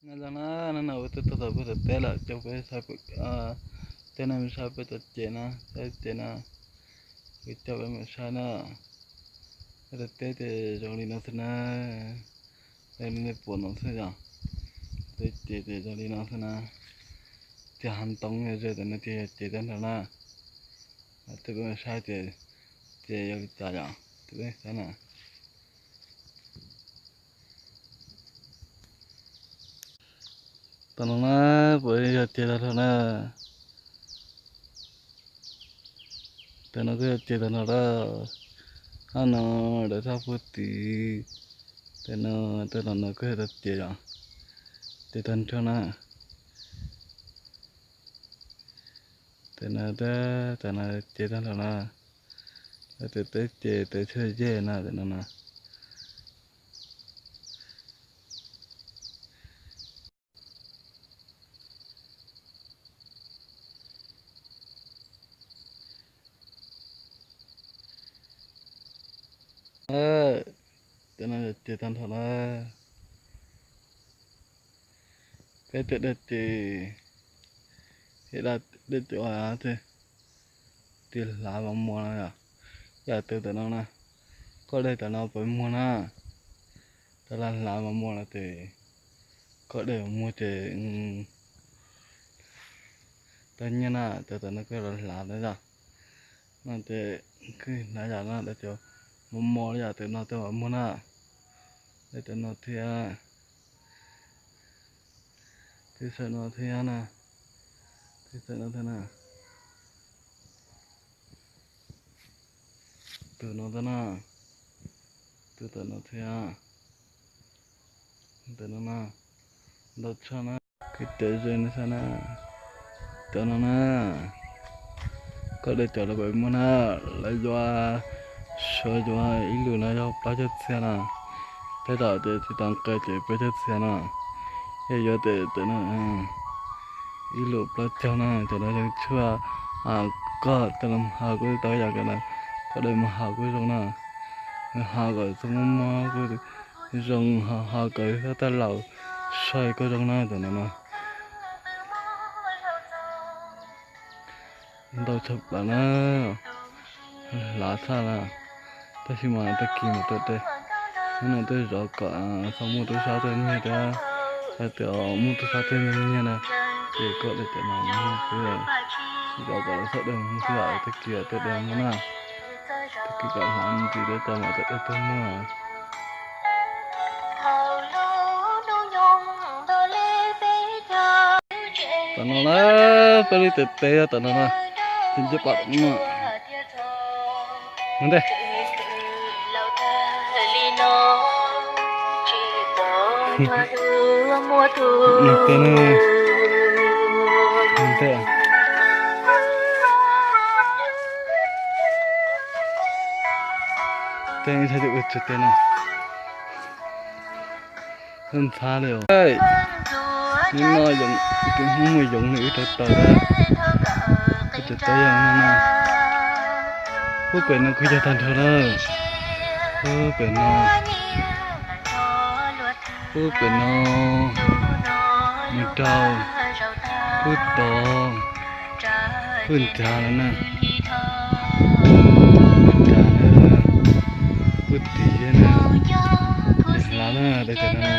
Nyob zoo na, hnub no kuv twb tuaj txog pem tom teb lawm, coj peb saib, tej no mus saib peb cov ces na, saib ces na, kuv coj peb mus saib na. Peb tom teb ces zoo li no xwb na, zoo li nej pom no xwb yom. Peb ces ces zoo li no xwb na, ces hav ntoo ze tam no ces yog ces tag nrho na. Coj peb mus saib ces, ces yog li cas yom, coj peb saib na. Tam no na, puas yog ces tag nrho na? Tam no kuj yog ces tag nrho lawm. Hab no lawv thaj puag tid. Tam no, tam no kuj yog ces yom, ces tag nrho na. Tam no, tam no ces tag nrho na. Lawv tes teb ces tes tshaj yej na tam no na. Tam no ces tag nrho na. Peb tej dej ces, dej ces ua tias hlav mas muag no yom. Yam twg tam no na, koj dej tam no puas muag na? Tab laj hlav mas muag no ces koj dej muag ces tau nyiaj na, cov tam no koj los hlav na yom. No ces koj hlav yam no lawv cov mos mos li yam tam no tej mas muag na. Dej tam no thiab, tej saum no thiab na, tej saum no thiab na. Tus no thiab na, tus tam no thiab, tam no na, ntau tshaj na. Koj cov ze no xwb na, cov no na, koj dej cov lawv puas muag na, lawv yuav, suav yuav ib lus no yog plaub caug txhiab na, tej zaum ces tsis tau nqe ces peb caug txhiab na, yog yuav ces tam no ib lus plaub caug na, cov no zoo tshuaj, koj coj los haus kuj tau yam kawg na, koj dej mus haus kuj zoo na, haus kom txhob mob mob kuj zoo, haus kom xab taj laus saib kuj zoo na cov no na. Ntau tshaj plaws na, hlav tshaj na, tab sis mas tag kis mas tuaj dej, hnub no twb zov kom txhob muaj tub sab tuaj nyiag thiab, hais tias muaj tub sab tuaj nyiag na, ces koj dej cov no muag xwb, zov kom lawv txhob dej muag xwb, tag kis tuaj dej muag na, tag kis kom hlav ntsis thiab cov mas tuaj dej tuaj muag. Tam no na, peb lub tsev teb tam no na, ces nce pam no ntej. Ntej, tej ib txhia tus ua tsis tej no. Ntxhab li os. Hnub no tus Hmoob mus yoov li wb rauv taws, wb rauv taws yog no na. Ub pem no kuj yog tag nrho lawm. Ub pem no, ub pem no, mus rau, ub tod, ub nrad lawm na, ub nrad lawm, ub tid thiab na, hlav na, dej tam no na.